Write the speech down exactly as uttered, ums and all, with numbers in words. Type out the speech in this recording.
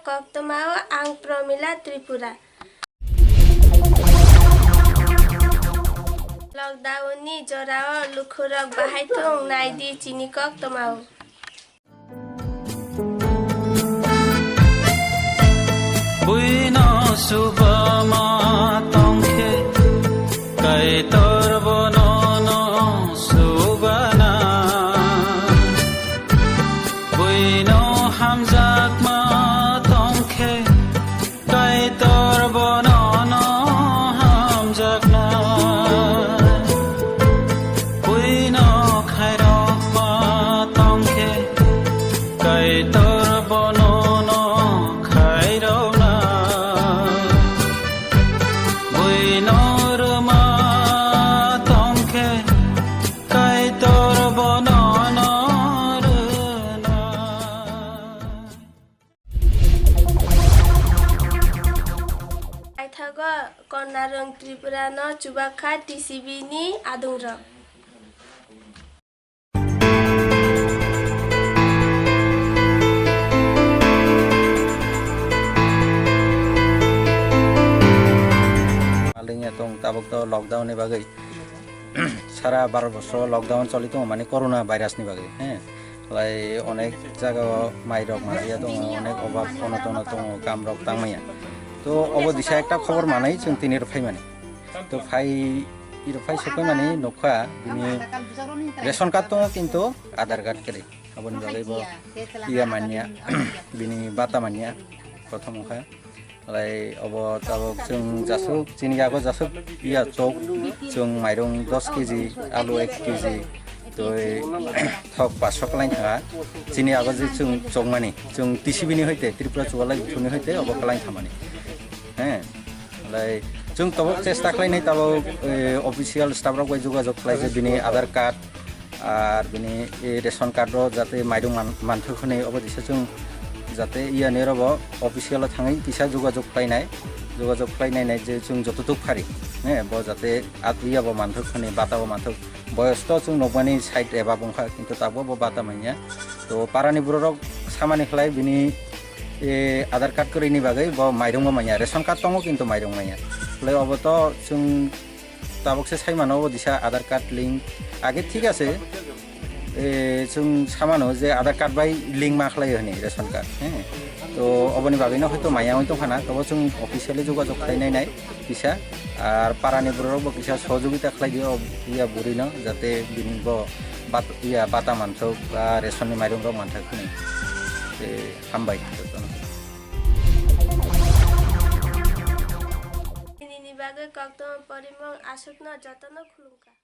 Koktwmao ang Promila Tripura. Lockdown ni jorao lukurok bahai thung naidi chini koktwmao. Buino subama tongkhe, Kaitor bono no subana. Buino hamjakma tongkhe, Kaitor bono no hamjakna. Buino khairokma tongkhe, Kaitor bono no khairokna. Buino rwma tongkhe, Kaitor bono no rwna. Paithago Konarwng Tripura no chubakha T C B ni adungrok. Malingya tong tabuk to lockdown ni bagwi sara Bharat borsho lockdown choli tongo, mane corona virus ni bagwi, he. Lai onek jaga o mai rok manliya tongo, onek obab ono tono tongo, kam rok tangmaya. To obo disa ekta khobor manai chwng tini rw phaimani. To phai, iro phai sokoi mani nokha bini ration card tongo kintu Aadhaar card kwrwi. Aboni bagwi bo iya manya, bini bata manya prothom wngkha. Lai obo tabuk chwng jasuk, chini yago jasuk iya chok, chwng mairung dos K G, alu ek K G, twi thok paanch sho kwlai thanga. Chini yago je chwng chokmani, chwng T C B ni hoite, Tripura Chugalai Buthu ni hoite obo kwlai thamani. He. Lai chwng tabuk chesta khlainai tabuk, eh, official staff rok bai jogajog khlai je bini Aadhaar card, ar bini, eh, ration card rok jate mairung man-, manthok hwnwi obo disa chwng jate iyani robo official o thangwi kisa jogajog khlainai, jogajog khlainai nai je chwng jototuk phari, he, bo jate at iya bo manthok hwnwi bata bo manthok. Boyos to chwng nokmani side eba bongkha, kintu tabuk bo bata manya. To parani borok rok samani khlai bini, eh, Aadhaar card kwrwini bagwi bo mairung bo manya, ration card tongo kintu mairung manya. Khlai obo to chwng tabuk se sai mano, obo disa Aadhaar card link age thik ase, eh, chwng samano je Aadhaar card bai link ma khlai hwnwi ration card, he. To oboni bagwi no hoito maya wng tongkha na, tobo chwng officially jogajog khlai nai nai kisa, ar parani borok rok bo kisa sohojogita khlai di o iya bwrwi no, jate bini bo bat-, iya bata manthok, ba ration ni mairung rok manthok hwnwi. Te hambai jotono. Nini ni bagwi koktwma porimung aswkno jotono khulumkha.